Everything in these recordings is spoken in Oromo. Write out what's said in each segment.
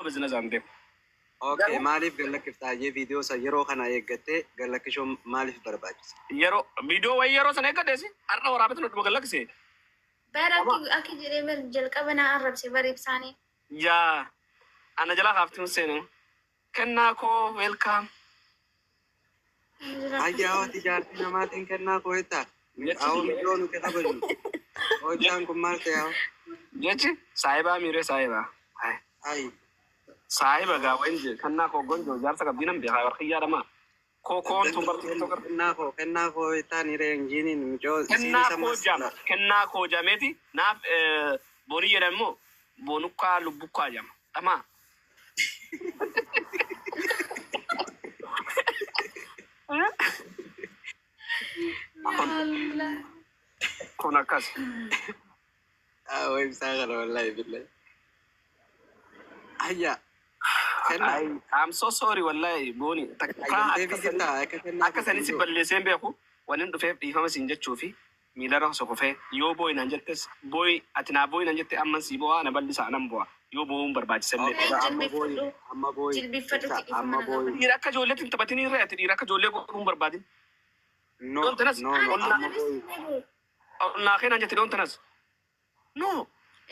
Bizinasaan deemu. Okay, Garuu maaliif gallakkifta hayyee viidiyoo san yeroo kana eeggattee gallakkisuun maaliif barbaachise? Yeroo viidiyoo wayii yeroo sana eeggateesi har'a waraabetu nu dhuma gallakkise. Bara akki jedhee bar jalqaba na arrabse bar ibsaanii. Yaa ana jalaa kaaftiin seenu. Kennaa koo welcome. Hayya hawati jaartii namaatiin kennaa koo jettaa? Jechi Awoo miidhoo nuti kabajnu. Hojjaan kun maal ta'e hawaa? Jechi saayibaa miiree saayibaa. Ayi. Saayiba gaa wayin jee kennaa koo gonjoo jaarsa qabdii nan beekaa barkiyyaa dhamaa. Koo koon tun bar tiktoker. Kennaa koo jettaa ni reenjiiniin mucoo isiin Kennaa isa koo mas. jama kennaa koo jameeti naaf boonii jedhan immoo boonukkaa lubbukkaa jama dhamaa. Allah. Kun akkas. Awoo ibsaa kana wallaahi billahi. Hayya kennaa. I'm so sorry wallahi booni takkaa Hayyamtee akka fi sanii jirtaa akka kennaa akka sanii si koo balleessee hin beeku. Wanni dhufeef dhiifama siin jechuu fi miilarra osoo kufee yoo boo'i naan jettes boo'i ati naa boo'i naan jette amman sii bo'aa na bal'isaa nan bo'aa yoo bo'uun barbaachisallee. Okay, amma boo'i Jilbeeffadhu. amma boo'i Jilbeeffadhuti ibsa dhiifama amma na boo'i. gaafadhu. Dhiira akka ijoolleetti hin taphatin irra ati dhiira akka ijoollee godhuu hin barbaadin. No, Doon tanas no, no, Ani amma boo'i. barreessine. Ol naa kee naan jette doon tanas. No.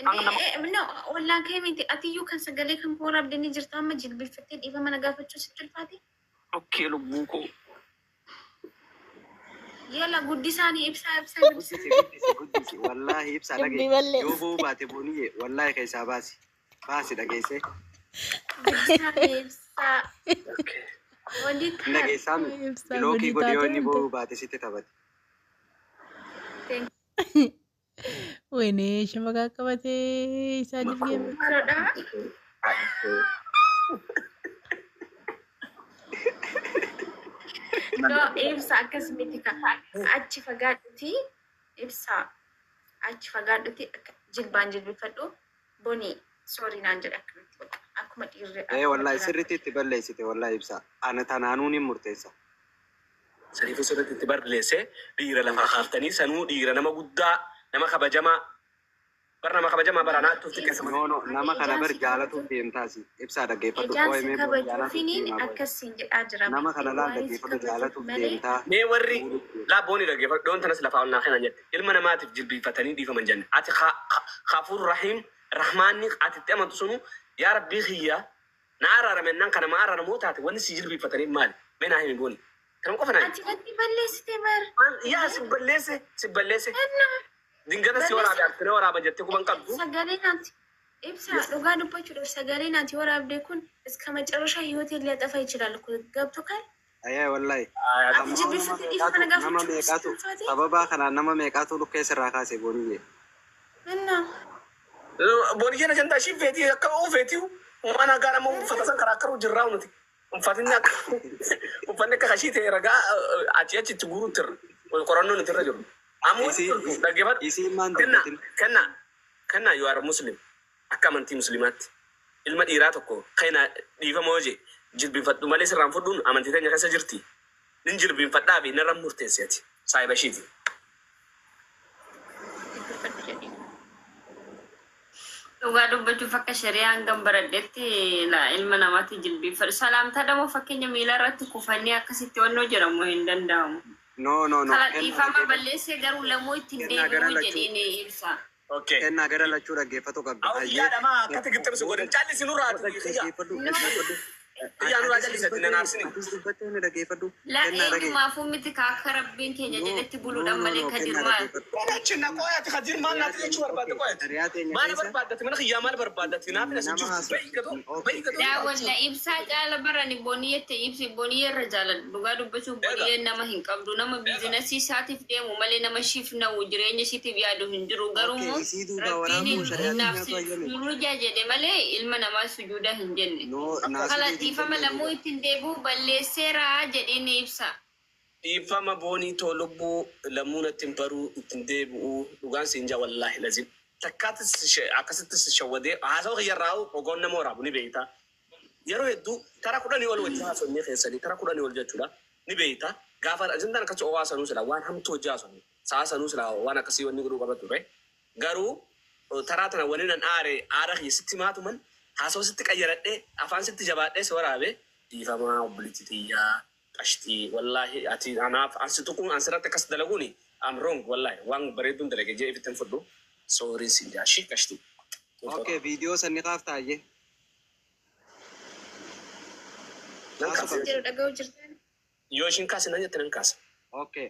Hanga nama No, ollaan kee miti. Atiyyuu kan sagalee kan koo waraabdee ni jirta amma jilbeeffattee dhiifama na gaafachuu sitti ulfaate. Okkee lubbuu koo. Yala guddisaanii ibsaa ibsaa Guddisi guddisa. guddisi guddisi wallaahi ibsaa Dubbii dhagaye yoo balleessa. boo'uu baate booniyye wallaahi keessaa baasi baasi dhageesse. Guddisaanii ibsaa. Wanti Hin dhageessaa mi Ibsaa block gudii godhi yoo taate inni wante. boo'uu baate sitti taphate. ወይኔ shafaqaa qabatee isaa jibgee. Maalodha? No, ibsa akkas miti ka. Achi fagaadhuti ibsa. Achi fagaadhuti akka jilbaan jilbifadhu. Boni sorry naan jedhe akkamitti bakka akkuma dhiirri Ee akkuma wallaahi dhiiraa. Sirriitti itti balleessite wallaahi ibsa ana tanaanuu ni murteessa. Saniifuu sirriitti itti barleessee dhiira lafaa kaaftanii sanuu dhiira nama guddaa nama kabajamaa bar nama kabajamaa baranaa tufti keessa No, nama Ati kana ijaan bar si jaalatuuf kabaju deemtaasi ibsaa dhaggeeffadhu ijaan si ooyimee boon jaalatuuf kabajuufiniin deemaa boy. akkasiin jedhaa jira Nama beekte kana laal waan si dhaggeeffadhu kabajuuf jaalatuuf malee. deemtaa. Mee warri laabbooni dhaggeeffadhu dhoon tanas lafaa ol naa kennan jette ilma namaatiif jilbiifatanii dhiifaman jenne ati kafuur rahiim rahmaanni ati itti amantu sunu yaa rabbii kiyya na araarame naan kana ma araaramoo taate wanni si jilbiifatanii maali mee naa himi booni kanuma qofa naa himi. Ati wanti balleessite bar. Yaa si balleesse si balleesse Enna dingata si waraabe balleesse akkana waraaba jettee quban qabdu. sagalee naati ibsa dhugaa dubbachuudhaaf sagalee naati waraabde kun እስከ መጨረሻ ህይወቴን ሊያጠፋ ይችላል እኮ ገብቶካል። Ayyee wallaahi. Ati Amma nama jilbeeffattee dhiifama meeqaatu na nama gaafachuu sitti meeqaatu ulfaate? sababaa kanaan nama meeqaatu dhukkee sirraa kaase booniyyee. Enna Booniyyee na jantaa ishii feetii akka uu feetii waan hagaa nama uffata san karaa akka jirraa nuti. Uffatni akka uffanni akka kashii ta'e ragaa achi achitti guuruutti irra qorannoo nuti irra jiru. Ammoo Isii dhaggeeffadhu. Isiin maan Kenna dubbatin. Kenna kenna you are Muslim akka amantii musliimaatti ilma dhiiraa tokko kana dhiifama hojii jilbiinfadhu malee sirraan fudhuun amantii teenya keessa jirti. Nin jilbiinfadhaa fi narra murteesseeti saayiba ishiiti. Jilbeeffadhu jedhee. Dhugaa dubbachuuf akka shari'aan gan baradhetti ilma namaatti jilbiinfadhu. Salaamtaa dhamoo fakkeenya miila irratti kufanii akkasitti wannoo jedhamu hin danda'amu. No, no, no. Kala Kennaa dhiifama dhaggeeffadhu. balleessee garuu lamuu ittiin Kennaa gara deebi'uu lachuu. jedheen ibsa. Okay. Kennaa gara lachuu dhaggeeffatu qabda. Awwa Hayyee. biyyaa dhamaa akkatti gixxirsu godhin caalli nurraa Booda xiyya. dhaggeeffadhu No. dhaggeeffadhu. Xiyyaa nurraa Atis callisatti dubbattee nanaabsini. atis dubbattee ni dhaggeeffadhu. La Kennaa dhagee. eenyumaafuu miti ka akka rabbiin keenya No, jedhetti no, buluudhaan no, malee no. ka Kennaa dirmaa. dhaggeeffadhu. Qolachinna qoyati kadir maal Shari'aa naati jechuu teenya barbaadde okay. qoyati. Shari'aa teenya Maal keessa barbaaddati mana kiyyaa maal barbaaddati naaf nas nama jirtu haasu. bayi gatoo Okay. bayi gatoo. Daa walla ibsaa caala barani booniyyette ibsi booniyyee irra jaaladhu dhugaa dubbachuuf Eega. booniyyeen nama hin qabdu nama business isaatiif deemu malee nama shiif na'u jireenya ishiitiif yaadu hin jiru garuu Okay. immoo Isii duuba rabbiin waraabuu shari'aa naaf teenyaatu hayyame. sujuuda jedhe malee ilma namaa sujuuda hin jenne. No, naa Kala sujuudi hin dhiifama jenne lamuu duuba. ittiin deebi'u balleesseera jedheen ibsa. Dhiifama boonii too lubbuu lammuu natti hin baruu ittiin deebi'uu dhugaan siin jaa wallaahi lazim. Takkaattis akkasittis shawwadee haasawa kiyyarraa'u ogoon nama waraabu ni beeyta. Yeroo hedduu tara 10 ol wajjin haasofnee keessanii tara 10 ol jechuudha ni beeyta. Gaafa ajantaan akkasii oowaa sanuu sila waan hamtuu hojii haasofne sa'a sanuu sila waan akkasii wanni godhuu qaba ture. Garuu taraa tana wani nan aare aara kiyya sitti maatuman Haasoo sitti qayyaradhee afaan sitti jabaadhee si waraabee dhiifamaa obboleettii xiyyaa qashtii wallaahi ati anaaf ansi tuquun ansirratti akkas dalaguuni I'm wrong wallaahi waan bareedduun dalage jee ifittin fudhu sorry siin jaashii qashtii. Okay, viidiyoo sanni kaaf taayye. Nan Kaasuu kaasa. qabdi. Jedhu dhaga'u jirtan. Yoo ishiin kaase nan jette nan kaasa. Okay,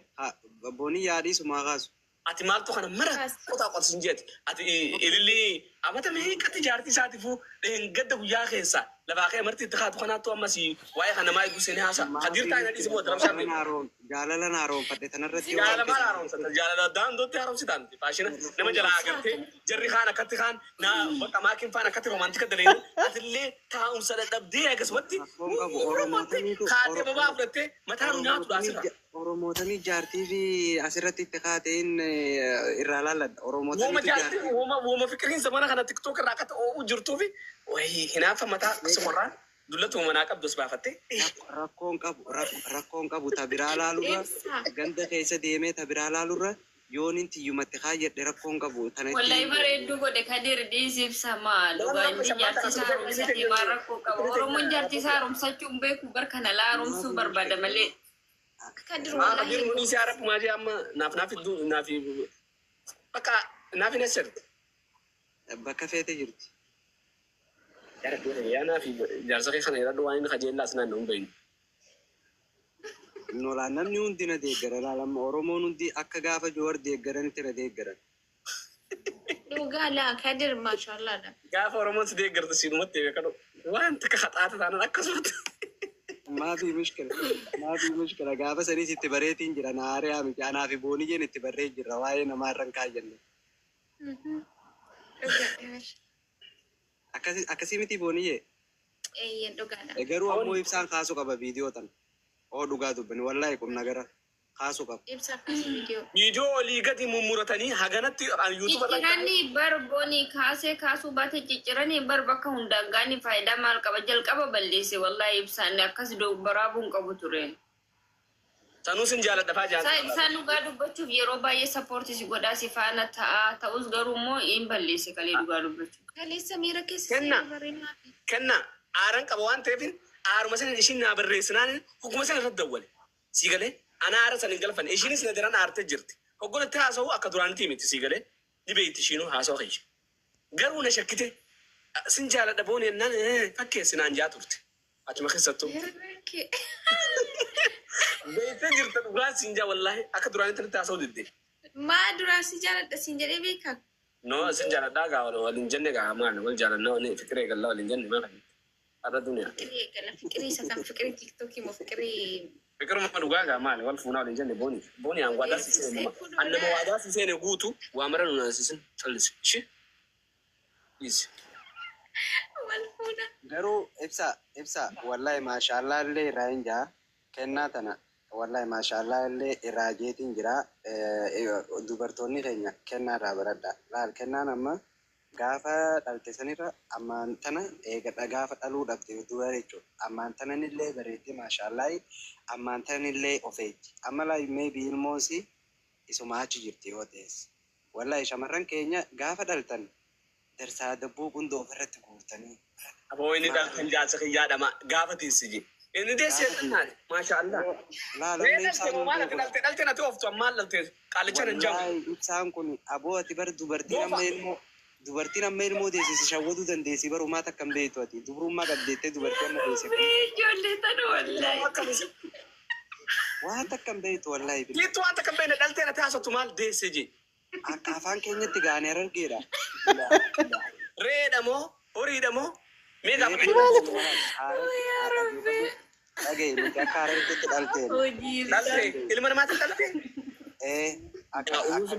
boonii yaadii sumaa kaasu. Ati maaltu kana mara Kaas. qotaa qotisin jeeti. Ati ililli amata meeqatti jaartii isaatiifuu dheengadda guyyaa keessa lafaa ka'e marti itti kaatu kanaattu ammas waa'ee kana maa eeguu seenee haasa. Kadiir taa'ee na dhiisi booda rabshaa beeku. Jaalala haaromfadhe tanarratti yoo Jaalala maal argite. haaromsata? Jaalala daandootti haaromsitaan faashina nama jalaa agartee jarri kaan akkatti kaan na bakka maakiin faan akkatti romaantika daleenu atillee taa'umsa dadhabdee akkasumatti Rakkoon qabu Oromootaniitu kaatee babaa fudhattee mataa nu nyaatudha asirra. Oromootanii jaartii fi asirratti itti kaateen irraa laalladha. Wooma Oromootaniitu jaartii jaartii. wooma wooma fikiriin zamana kana tiktook irraa akka ta'uu jirtuu fi wayii hinaafa mataa akkasumarraan dullatu manaa qabdu as baafattee. Rakkoon qabu rakkoon qabu ta biraa laalurra Ibsa. ganda keessa deemee ta biraa laalurra yoonin tiyyumatti kaayyadhe rakkoon qabu tana Wallahi ittiin bareedduu godhe Kadir dhiisi ibsa maal dhugaa inni jaartii isaa haaromsatee maal rakkoo qaba. Oromoon jaartii isaa haaromsachuu hin beeku bar kana laa haaromsuu barbaada malee. Kadir Maa wallahi. kadir nuuni si arab maa jee amma naaf naaf iddoo naaf bakka naaf hin asirti. Bakka feete jirti. Yaa naaf jaarsa kee kana jedhadhu waan inni kajeellaa sinaan hin beeynu. Nolaa namni hundi na deeggara laalamma Oromoon hundi akka gaafa Joowar deeggaranitti na deeggaran. Dhugaa laa Kadir maashaallaadha. Gaafa Oromoon si deeggartu siinumatti beekadhu waan takka haxaata taanaan akkasumatti. Maafi mushkila maafi mushkila gaafa saniis itti bareetiin jira na aariyaa miti anaa fi booniyyeen itti barree jirra waa'ee namaa irra hin kaayyanne. Dhugaadha. Akkasii miti booniyyee. Eeyyeen dhugaadha. Garuu ammoo ibsaan kaasuu qaba viidiyoo tana. Oo dhugaa dubbani wallaahi qubna gara kaasuu qaba. Ibsa kaasa viidiyoo. Viidiyoo olii gadi mummuratanii haganatti yuutuuba irra Cicciranii bar boonii kaasee kaasuu baate cicciranii bar bakka hundaan gaanii faayidaa maal qaba jalqaba balleesse wallahi ibsaan akkas baraabuun qabu ture. Sanuu sin jaaladha faa Isaa jaalladha. ibsaan dhugaa dubbachuuf yeroo baay'ee sappoortii si godhaa si faana ta'a ta'us garuu immoo hin balleesse kalee dhugaa dubbachuuf. Kaleessa miira keessa Kenna. seenuu bareedaa fi. Kenna aaran qaba waan ta'eef aaruma sana ishiin naa barreessinaan hogguma sana irratti dawwale. Sii galee ana aara sana hin galfanne ishiinis na daran aartee jirti. Hoggonatti haasa'u akka duraanitii miti sii galee ni beekti ishiinuu haasa'u kiyya. Garuu na shakkite sin jaaladha boon jennaan fakkeessinaan jaa turte. Achuma keessattuu. Beektee jirta dhugaa siin jaa wallaahi akka duraanitti natti haasa'u didde. Maa duraa si jaaladha siin jedhee beekaa? No sin jaaladhaa gaa waliin jenne gaa maal wal jaalannaa waliin fikiree gallaa waliin jenne maal har'a duniyaa. Fiqirii eegala. Fiqirii isa kan fiqirii tiiktookii moo fiqirii. Fikiruma dhugaa gaa maal wal fuunaa waliin jenne booni. Booni aan waadaa si seene nama. An nama waadaa si seene guutu waa mara nu naasisin callisi. Ishi. Dhiisi. Wal fuuna. Garuu ibsa ibsa wallahi maashaallaa illee irraa hin jaa kennaa tana wallahi maashaallaa illee irraa jeetiin jira. Dubartoonni keenya kennaa irraa baradha. Laal kennaan amma gaafa dhalte sanirra ammaan tana eegadha gaafa dhaluu dhabde dura jechuudha. Ammaan tananillee bareeddee maashaallaa ammaan tananillee of eegdi. Amma laa maybe ilmoonsi isuma achi jirti yoo ta'es. Wallahi shamarran keenya gaafa dhaltan darsaa dabboo gundoo ofirratti guurtanii. Aboo inni dhaltan jaarsa kiyyaadhama gaafa teessi je. Inni deessee xinnaani maasha Allah. Laal Mee amma dhalte ibsaan moo kun maal ati beeku. dhalte dhalte nati ooftu ammaan dhalte qaalicha nan jaamu. Wallahi ibsaan kun aboo ati bar dubartiin Goofa. amma ilmoo dubartiin amma ilmoo deessise shawwaduu dandeessi barumaa takka hin beektu ati dubrummaa qabdeettee dubartii amma deesse kun Ijoollee tana wallahi. Akkamisi. waan takka hin beektu wallahi billah. Kiittu waan takka hin beekne dhaltee nati haasoftu maal deessee je. Akka afaan keenyatti gaanee argeedha. Reedha moo horiidha moo mee gaafa Dhagaye nuti akka harargeetti dhalteen. Hojii dhalte ilma namaatiin dhalte. Akka akka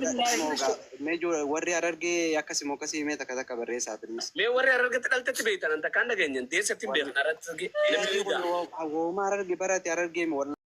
mee warri harargee akkasuma akkasii mee takka takka barreessaa please. Mee warri harargetti dhaltetti beektan an takkaan dhageenyan deessetti hin beekan harargee namni Wooma hararge barate harargee wallahi.